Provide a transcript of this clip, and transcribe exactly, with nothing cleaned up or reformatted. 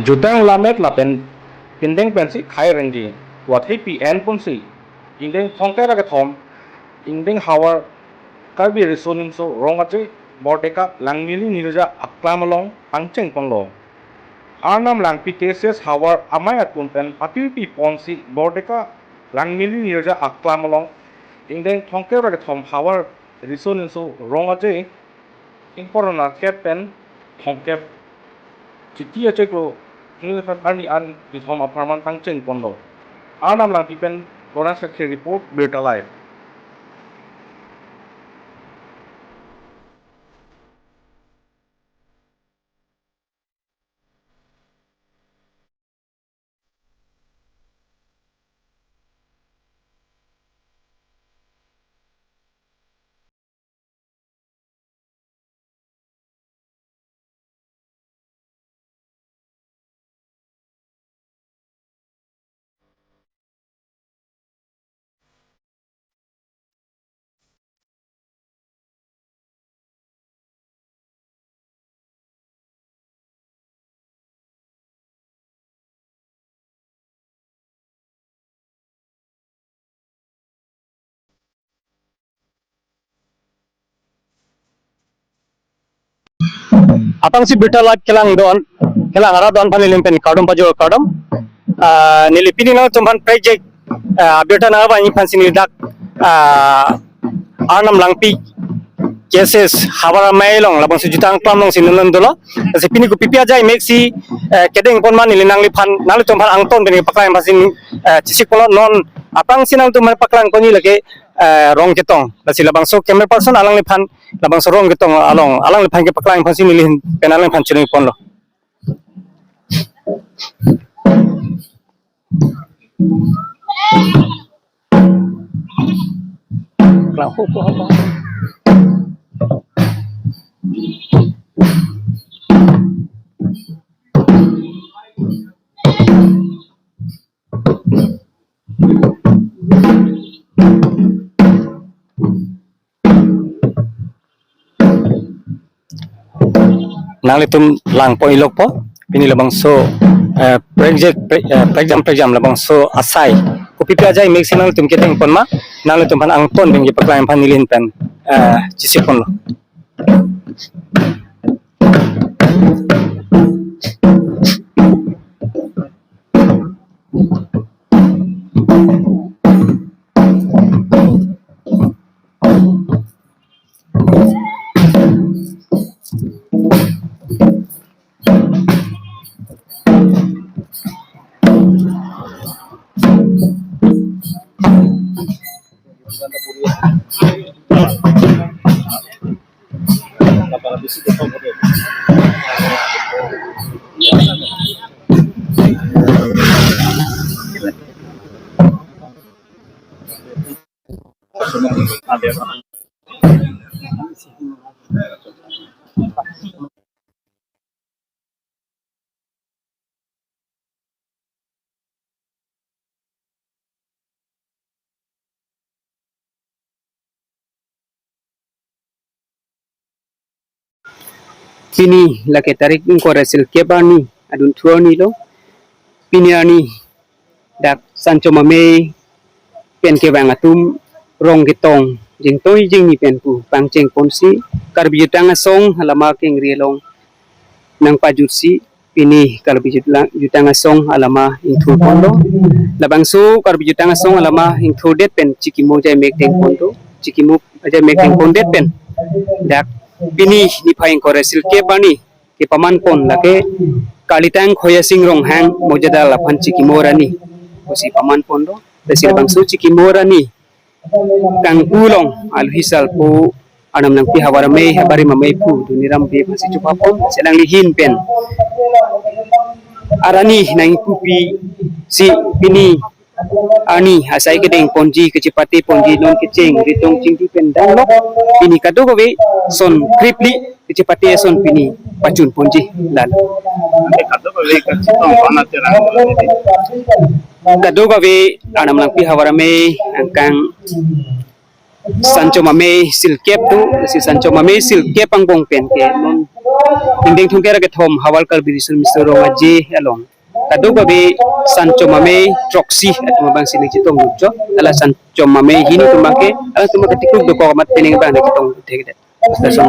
Jutang lammet lapen pindeng pensi khai rengji. Wathepi enponsi ingdeng thomkep ra kethom ingdeng havar Karbi Riso Nimso Rong Aje Bordeka Langmili Nirja Aklam along pangcheng ponlo. Arnam Langpi K C S havar amei atum pen patirpi ponsi Bordeka Langmili Nirja Aklam along ingdeng thomkep ra kethom havar Riso Nimso Rong Aje ingkoi ra nerkep pen thomkep Chiti achiklo, niliphan arni an kethom apharman pangcheng ponlo. Arnam Langpi pen Lawrence Kharkhi report, Birta Live. Aphrangsi Birta Live kelangdun, kelang arat do-an aphan neli pen kardom pajir kardom. Ah, neli pini nangtum aphan project, ah, birta nangvangji aphansi neli dak, ah, Arnam Langpi K C S havar amei along labangso jutang aklam alongsi nonlong dolo. Lasi pini kopipi ajai meksi, eh, kedeng ponma neli nangliphan, nanglitum aphan angton pen paklang aphansi, eh, chisik ponlo. Non aphrangsi nangtum aphan paklang ponji lake, eh, Rongketong. Lasi labangso camera person alangliphan labangso Rongketong along alangliphan kepaklang aphansi neli ahin pen alangliphan choningri ponlo. Nanglitum langpon-ikpo, pini labangso, eh, prekjam, pre-, eh, prekjam, prekjam labangso asai kopipi ajai meksi nangtum kedeng ponma, nanglitum aphan angton pen kepaklang aphan neli ahin pen, eh, chisik ponlo. Pini lake tarik ingkoi ra silkep arni, adunthu arni lo. Pini arni dak Sanchom Amei pen kevang atum Rongketong jingtoi jingni pen pu pangcheng ponsi Karbi Jutang Asong alama kengri along nangpajutsi pini Karbi Jutla-, Jutang Asong alama ingthur ponlo. Labangso Karbi Jutang Asong alama ingthurdet pen chikimo ajai mek deng pon do. Chikimo ajai mek deng pondet pen dak pini niphai ingkoi ra silkep arni kepaman pon lake Kalitang Khoyasing Ronghang Mojadar aphan chikimo arni pusi paman pon do. Lasi labangso chikimo arni kangpu along alohi salpo Arnam Langpi havar amei, havar amei aphu Doniram Bey aphansi chopapon, si alangli ahin pen arni nangpupisi pini arni asai kedeng ponji, kachepate ponji, non kecheng ritong chingki pen damlo. Pini kadokave ason kripli kachepate ason pini pachun ponji lalo. Ante kadokave kachetong kona cherang lo, kadokave Arnam Langpi havar amei angkang Sanchom Amei silkep do, si Sanchom Amei silkep angbong pen ke non Ingdeng thomkep ra kethom Havar Karbi Resource Mission Rong Aje along kadokave Sanchom Amei throksi atum abang si nangchetong dukcho. Hala Sanchom Amei hini atum abangke, hala atum abangke tikruk dokok amat pining abang nangchetong thekdet. Lason.